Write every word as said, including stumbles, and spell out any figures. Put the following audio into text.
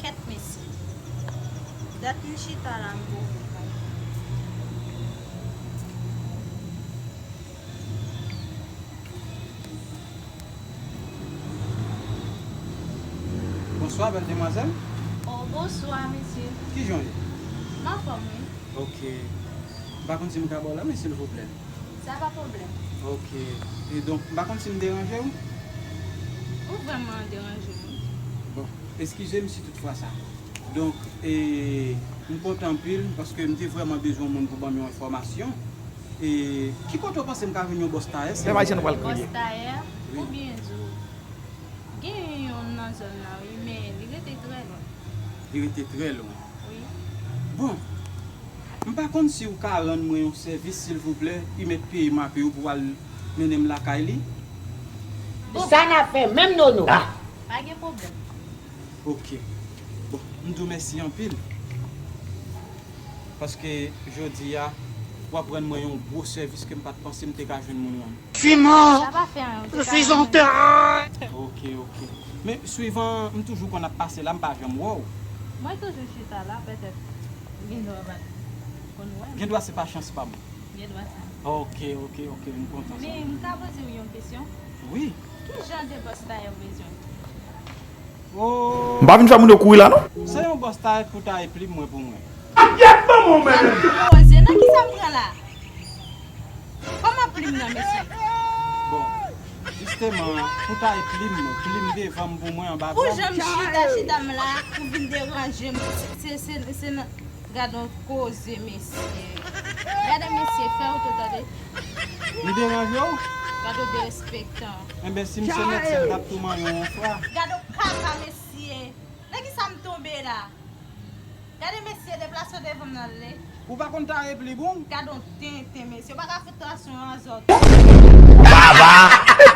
Kèt mesye. Dat m chita la m poko. Bonswa, bèl demwazèl. Oh, bonswa, mesye. Kijan w ye? M anfòm, wi. Ok. M pa konn si m ka ba w lamen, silvouplè. Sa pa pwoblèm. Ok. E donk, m pa konn si m deranje w? Ou vrèman deranje m, wi. Bon, eskize m si toutfwa sa. Donk, e, m kontan anpil paske m te vrèman bezwen yon moun pou ban m yon enfòmasyon. E, ki kote w panse m ka jwenn yon bòs tayè, silvouplè? Bòs tayè? Wi. Oubyen di w, gen youn nan zòn nan, wi, men li rete trè lwen. Li rete trè lwen. Wi. Bon, m pa konn si w ka rann mwen yon sèvis, silvouplè, li mèt peye m ape yo pou w al mennen m lakay li. Sa n ap fè menm, Nono? Pa gen pwoblèm. Ok. Bon, m di w mèsi anpil. Paske jodi a, w ap rann mwen yon gwo sèvis ke m pa t panse m te ka jwenn moun rann. Sa pa fè anyen, ou te ka rann mwen. Ok, ok. Men, swivan m toujou konn ap pase la, m pa janm wè w. Mwen toujou chita la, petèt ou gen dwa pa t konn wè m. Gen dwa se pa chans pa m. Gen dwa sa. Ok, ok, ok, m kontan sa. Men, m ka poze w yon kesyon? Wi. Ki jan de bòs tayè w bezwen? Oh. M pa vin fè moun yo kouri la, non. Se yon bòs tayè pou taye plim mwen pou mwen. Akyèt manman w, men. Poze, nan ki sa m pran la? Kòman plim nan, mesye? Bon, jisteman, pou taye plim mwen, plim devan m pou mwen, anba bra m. Pou jan m chita, chita m la, ou vin deranje m. Se, se, se, se nan, gad on koze, mesye. Gade mesye, fè oto, tande. M deranje w? Gade w derespektan. Enben, si m se mèt, se m t ap tou manyen w yon fra. Gade w kaka, mesye. Nan ki sa m tonbe la? Gade mesye, deplase w devan m nan le. Ou pa konn taye plim ou? Gade on tenten, mesye. Ou pa ka fout trase yon azòt. Baba!